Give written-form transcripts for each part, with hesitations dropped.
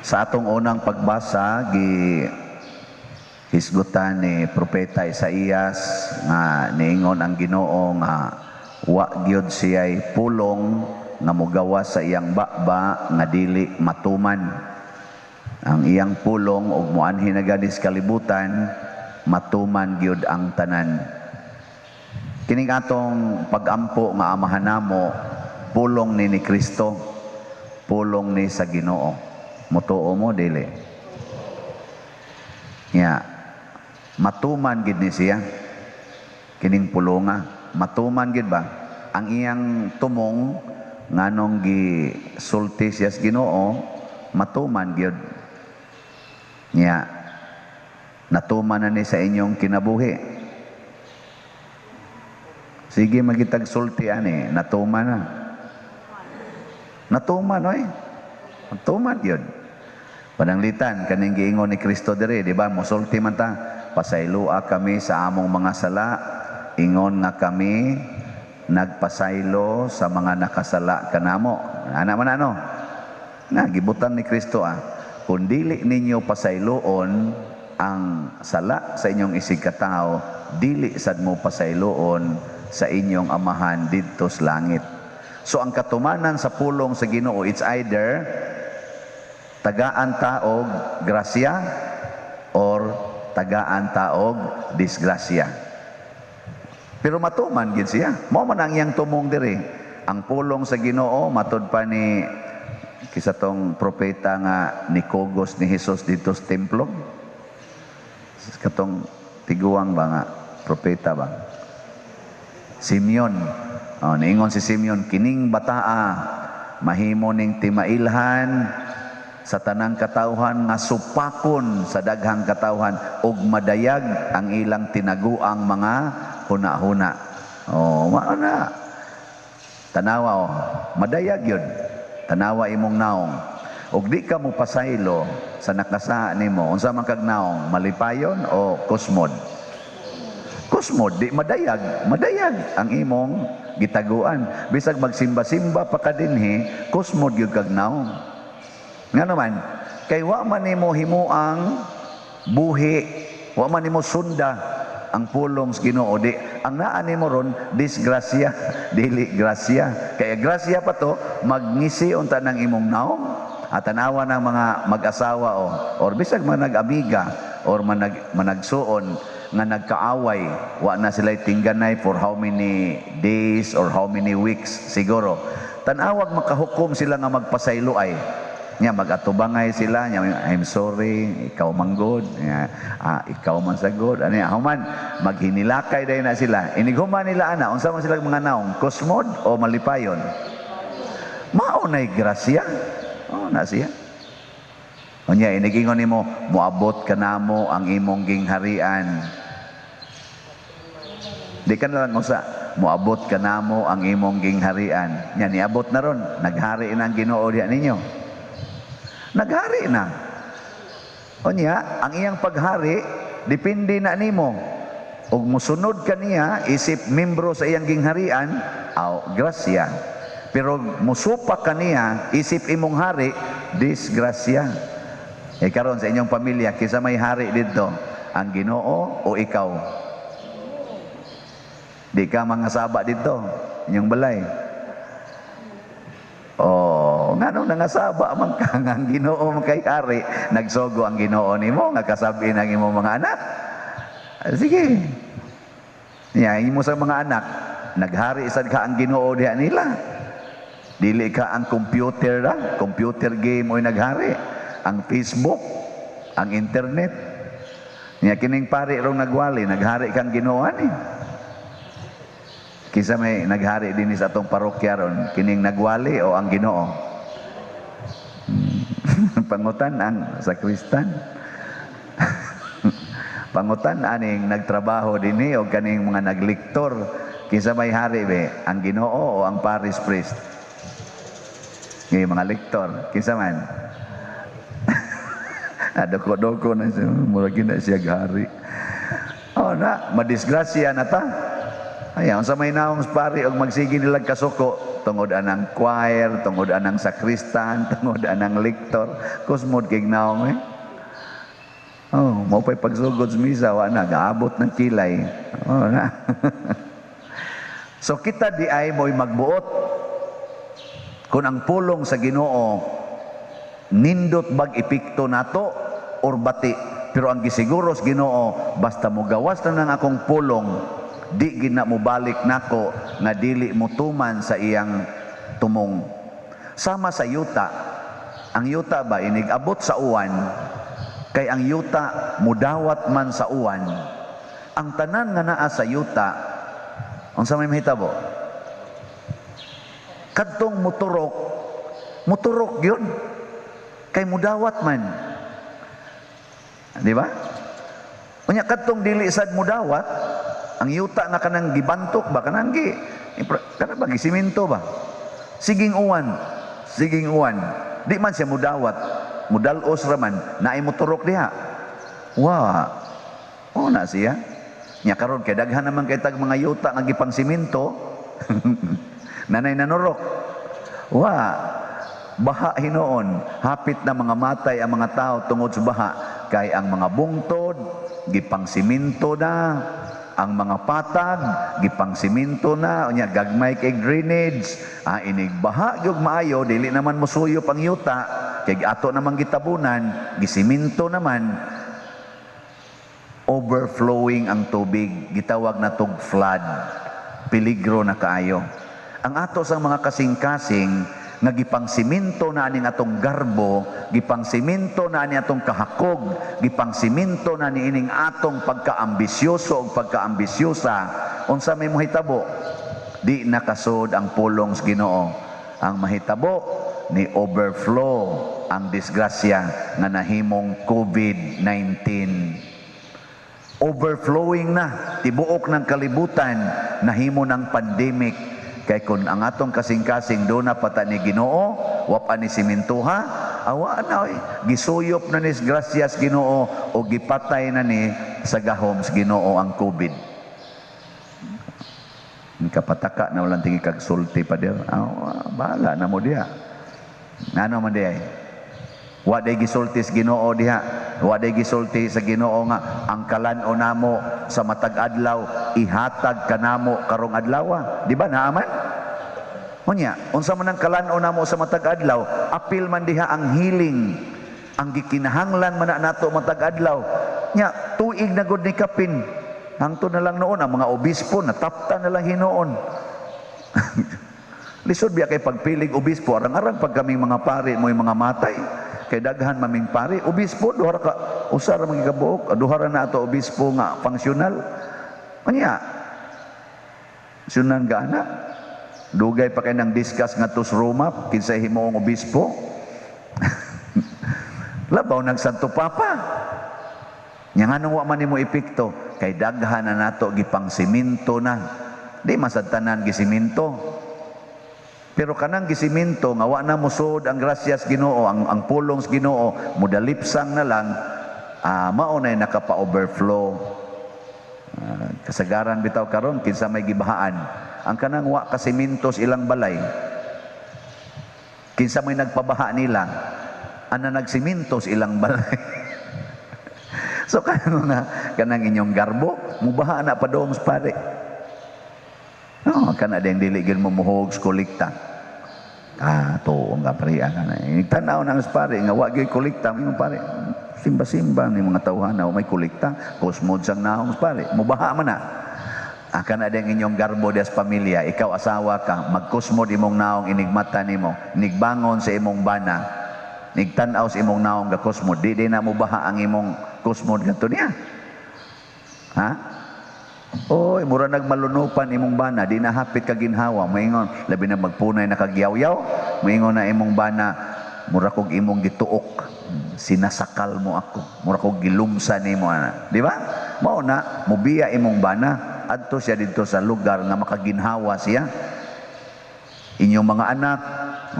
Sa atong unang pagbasa, gi hisgutan ni Propeta Isaías nga niingon ang Ginoo nga wa gyud siya'y pulong nga mugawas sa iyang baba nga dili matuman. Ang iyang pulong og muanhi na gani sa kalibutan, matuman gyud ang tanan. Kining atong pagampo nga Amahan Namo, pulong ni Kristo, pulong ni sa Ginoo. Mutuo mo, dili? Ya, matuman gid ni siya. Kining pulonga, matuman gid ba? Ang iyang tumong nganong gi sulti siya sa Ginoo, matuman gyud. Nya, natuman na ni sa inyong kinabuhi. Sige, magitag sulti ani, natuman na. Natuman oy. Natuman gyud. Pananglitan kaning giingon ni Kristo diri, di ba? Mosulti man ta, "Pasaylua kami sa among mga sala, ingon nga kami nagpasaylo sa mga nakasala kanamo." Ana man ano? Na gibutan ni Kristo ah. Kung dili ninyo pasayloon ang sala sa inyong isig katawo, dili sad mo pasayloon sa inyong Amahan didto sa langit. So ang katumanan sa pulong sa Ginoo, it's either tagaan ta og grasya or tagaan ta og disgrasya. Pero matuman gid siya. Mao man ang iyang tumong diri. Ang pulong sa Ginoo, matud pa ni kisa tong propeta nga nikugos ni Jesus dito sa templo. Katong tiguang ba nga propeta ba? Simeon. Oh, niingon si Simeon, "Kining bataa mahimo ning timailhan sa tanang katawhan nga supakon sa daghang katawhan ug madayag ang ilang tinaguang mga huna-huna." Oh, mao na. Tanawa oh, madayag yun. Tanawa imong naong. Ug di ka mo pasaylo sa nakasala nimo, unsa man kag naong, malipayon o kusmod? Kusmod, di madayag, madayag ang imong gitaguan. Bisag magsimba-simba pa ka dinhi, kusmod gyud kag naong. Nga naman, kay wa man nimo himuang buhi, wa man nimo sunda ang pulong sa Ginoo, di ang naa nimo ron disgrasya, dili grasya. Kaya grasya pa to, magngisi unta ng imong naong. At tanawa ng mga mag-asawa o or bisag mga nag-amiga or managsuon nga nagkaaway, wa na sila tingganay for how many days or how many weeks siguro. Tanawag makahukom sila nga magpasaylo ay. Nya mag-atubangay sila, nya, "I'm sorry, ikaw man gud," nya, "Ah, ikaw man sa good." Ano human maghinilakay dayon na sila. Inighuman nila ana, unsa man sila mga naong, kusmod o malipayon? Mao nay grasya. Oh, na siya. Unya inigingon nimo, "Moabot kanamo ang imong gingharian." Di ka na lang usa, "Moabot kanamo ang imong gingharian." Nya niabot na ron, naghari na ang Ginoo diha ninyo. Naghari na. Unya, ang iyang paghari depende na nimo. Ug musunod ka niya isip membro sa iyang gingharian, aw grasya. Pero musupak ka niya isip imong hari, disgrasya. Eh karon sa inyong pamilya, kinsa may hari dito, ang Ginoo o ikaw? Di ka mga saba dito, inyong balay. Oh, nganong nangasaba man ka nga ang Ginoo man kay hari, nagsugo ang Ginoo nimo nga kasabi ng imong mga anak. Ah, sige. Ya, imo sa mga anak, naghari sad ka ang Ginoo diha nila. Dili ka ang computer ra, computer game oy naghari, ang Facebook, ang internet. Nya kining pari rong nagwali, naghari kang Ginoo ani. Kinsa may naghari din sa atong parokya ron, kining nagwali o ang Ginoo? Pangutan ang sakristan. Pangutan aning nagtrabaho dinhi o kaning mga nagliktor. Kinsa may hari be, ang Ginoo o ang parish priest? Ngayon mga lektor, kinsa man? Doko-doko na siya, murag na siya hari. Oh na, madisgrasya na ta. Ay, unsa may naong sa pari og magsige nilag kasuko tungod anang choir, tungod anang sakristan, tungod anang lector, kusmod kay naong eh. Oh, mao pa'y pagsugod sa misa, wa na, gaabot ng kilay. Oh, na. So kita diay mo'y magbuot. Kung ang pulong sa Ginoo nindot bag epekto nato or bati, pero ang gisiguro sa Ginoo, basta mo gawas na ng akong pulong, di gina mo balik nako nga dili mo tuman sa iyang tumong. Sama sa yuta, ang yuta ba inig abot sa uwan, kay ang yuta mudawat man sa uwan. Ang tanan nga naa sa yuta, unsa may mahitabo? Kadtong muturok, muturok yun kay mudawat man, di ba? Unya kadtong dili sad mudawat, ang yuta nga kanang gibantok ba, kanang gi kanang ba gisiminto ba, siging uwan, siging uwan, di man siya mudawat, mudalos ra man. Naay muturok diha? Wa. O na siya. Nya karon kay daghan naman kay tag mga yuta nga gipang siminto, nanay nanurok? Wa. Baha hinuon, hapit na mga matay ang mga tao tungod sa baha kay ang mga bungtod gipang siminto na, ang mga patag gipang siminto na. Unya gagmay kay drainage. Ah, inig baha gyud maayo, dili naman mosuyop ang yuta kay ato namang gitabunan, gisiminto naman. Overflowing ang tubig, gitawag na tog flood. Peligro na kaayo. Ang ato sa mga kasing-kasing nga gipang siminto na aning atong garbo, gipang siminto na ani atong kahakog, gipang siminto na ni ining atong pagkaambisyoso o pagkaambisyosa, unsa may mahitabo? Di nakasod ang pulong sa Ginoo. Ang mahitabo ni overflow ang disgrasya nga nahimong COVID-19. Overflowing na tibuok ng kalibutan, nahimo ng pandemic, kay kun ang atong kasing-kasing do na pata ni Ginoo, wa pa ni simintuha, awa na oy, gisuyop na ni grasyas Ginoo o gipatay na ni sa gahom sa Ginoo ang COVID. Kapataka na walang tingi kag sulti pa dir. Ah, bahala na mo diha. Ngano man diay? Wa day gisulti sa Ginoo diha. Wa day gisulti sa Ginoo nga ang kalan-o namo sa matag adlaw ihatag kanamo karong adlaw. Di ba naaman? Unya, unsa man ang kalan-o namo sa matag adlaw, apil man diha ang healing. Ang gikinahanglan man na nato matag adlaw. Nya, tuig na gud ni kapin. Hangtod na lang noon ang mga obispo natapta na lang hinuon. Lisod biya kay pagpilig obispo, arang-arang pag kaming mga pari mo'y mga matay. Kay daghan maming pari, obispo duha ra ka, usa ra man kabuok, duha ra na ato obispo nga functional. Unya, sunan gaana. Dugay pa kay nang discuss nga sa Roma kinsay himuong obispo. Labaw nag Santo Papa. Nya nganong wa man nimo epekto? Kay daghan na nato gipang siminto na. Di masad tanan gisiminto. Pero kanang gisiminto nga wa na mosud ang grasyas Ginoo, ang pulong sa Ginoo, mudalipsang na lang, mao na nakapa-overflow. Kasagaran bitaw karon kinsa may gibahaan? Ang kanang wa kasiminto sa ilang balay. Kinsa may nagpabaha nila? Ana nagsiminto sa ilang balay. So kanang nga kanang inyong garbo, mubaha na padong sa pare. No, kana ding dili gyud mo muhog sa kolekta. Ah, tuong ka pre, ah, kana. Tanaw nang sa pare nga wa gyud kolekta, imong pare. Simba-simba ni mga tawhana may kolekta, kusmod sang naong sa pare, mubaha man na. Ah, kana ding inyong garbo dias pamilya, ikaw asawa ka, magkusmod imong naong inigmata nimo, nigbangon sa imong bana, nigtan-aw sa imong naong gakusmod, di di na mubaha ang imong kusmod kadto niya. Ha? Oy, mura nagmalunupan imong bana, di na hapit ka ginhawa, moingon, labi na magpunay na kagyaw-yaw, moingon na imong bana, mura kog imong gituok, sinasakal mo ako, mura kog gilumsa nimo ana. Di ba? Mao na, mubiya imong bana, adto siya didto sa lugar nga makaginhawa siya. Inyong mga anak,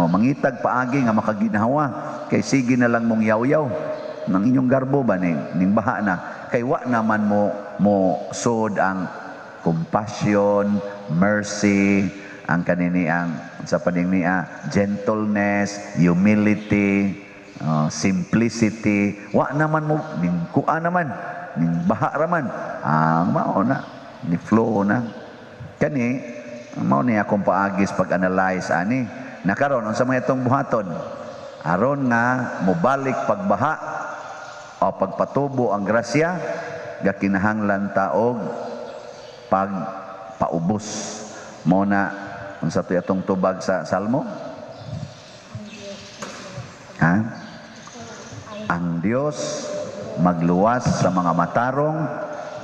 oh, mangitag paagi nga makaginhawa, kay sige na lang mong yaw-yaw ng inyong garbo ba ning baha na, kay wa naman mo mo sod ang Compassion, mercy, ang kanini, ang sa paning niya, gentleness, humility, simplicity. Wa naman mo ning kuha naman, ning baha raman. Ang mao na, ni flow na. Kani mao ni akong paagis pag-analyze ani. Nakaron, unsa may itong buhaton? Aron nga mobalik pagbaha o pagpatubo ang grasya, gakinahanglan ta og pagpaubos. Mo na, unsa to atong tubag sa Salmo? Ha? Ang Dios magluwas sa mga matarong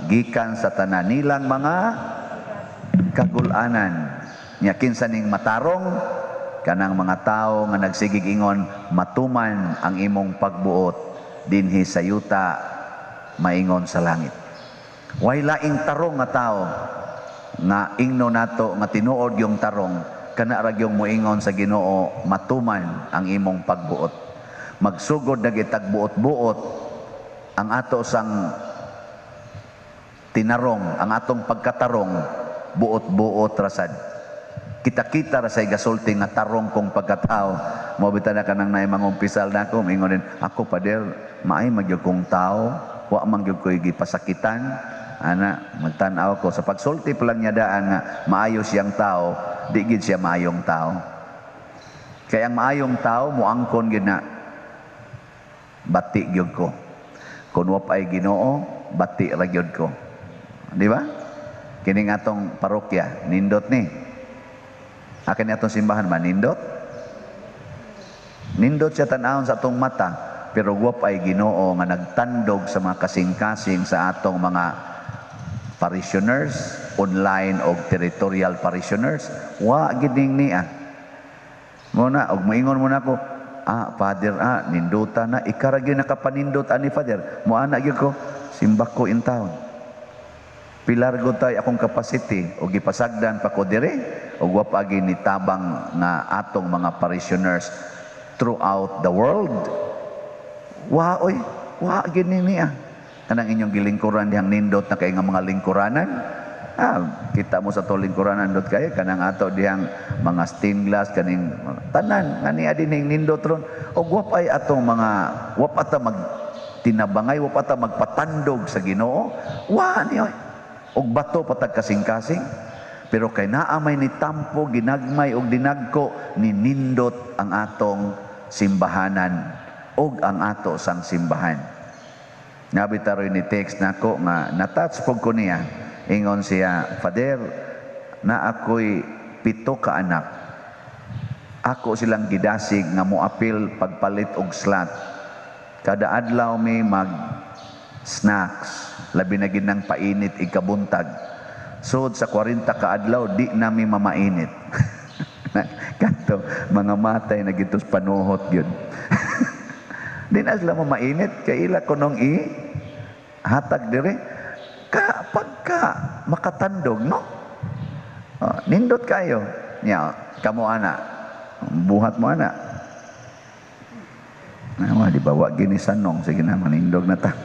gikan sa tanan nilang mga kagulanan. Nya kinsa ning matarong? Kanang mga tao nga nagsigig ingon, "Matuman ang imong pagbuot dinhi sa yuta maingon sa langit." Way laing tarong nga tao nga ingno nato nga tinuod yung tarong, kana ra gyung moingon sa Ginoo, "Matuman ang imong pagbuot." Magsugod na gitag buot-buot ang ato sang tinarong, ang atong pagkatarong, buot-buot rasad. Kita-kita ra say gasulti nga tarong kong pagkatao. Mo bitaw na kanang naay mangumpisal nako, mingon din, "Ako, Pader, maay magyud kong tao, wa man gyud ko'y gipasakitan." Ana, magtan-aw ko sa pagsulti pa lang niya daan nga maayo siyang tao, di gid siya maayong tao. Kaya ang maayong tao moangkon gid na, "Bati gyud ko. Kung wa pa ay Ginoo, bati ra gyud ko." Di ba? Kining atong parokya, nindot ni. Akin ni atong simbahan man, nindot. Nindot siya tan-awon sa atong mata, pero wa pa ay Ginoo nga nagtandog sa mga kasing-kasing sa atong mga parishioners, online o territorial parishioners, wa gid ning niya. Mo na, og moingon mo na ako, "Ah, Father, ah, ninduta na, ikaw ra gyud nakapanindot ani, Father." Mo ana gyud ko, simbak ko in town. Pilargo tay akong capacity o gipasagdan pa ko dire og wa pa ni tabang nga atong mga parishioners throughout the world. Wa oy, wa gid ni niya. Kanang inyong gilingkuran dihang nindot na kay nga mga lingkuranan. Ah, kita mo sa to lingkuranan nindot kayo kanang ato dihang mga stained glass, kaning tanan nga niya dinhing nindot ron. Og wa pa ay atong mga, wa pa ta mag tinabangay, wa pa ta magpatandog sa Ginoo. Wa ni oy. Og bato patag kasing-kasing. Pero kay naa may ni tampo, ginagmay og dinagko, ni nindot ang atong simbahanan og ang ato sang simbahan. Nabi taroy ni text nako nga natouch pog ko niya. Ingon siya, "Father, na ako'y 7 ka anak. Ako silang gidasig nga moapil pagpalit og slot. Kada adlaw may mag snacks, labi na gid nang painit ikabuntag. Sud sa 40 ka adlaw, di nami mamainit." Kato, mga matay na gitos panuhot yun. Di na sila mamainit, kay ila kunong i hatag dire. Ka, pagka makatandog, no? Oh, nindot kayo. Nya, kamo ana. Buhat mo ana. Nawa, di ba, wa gini sanong. Sige na, manindog na ta.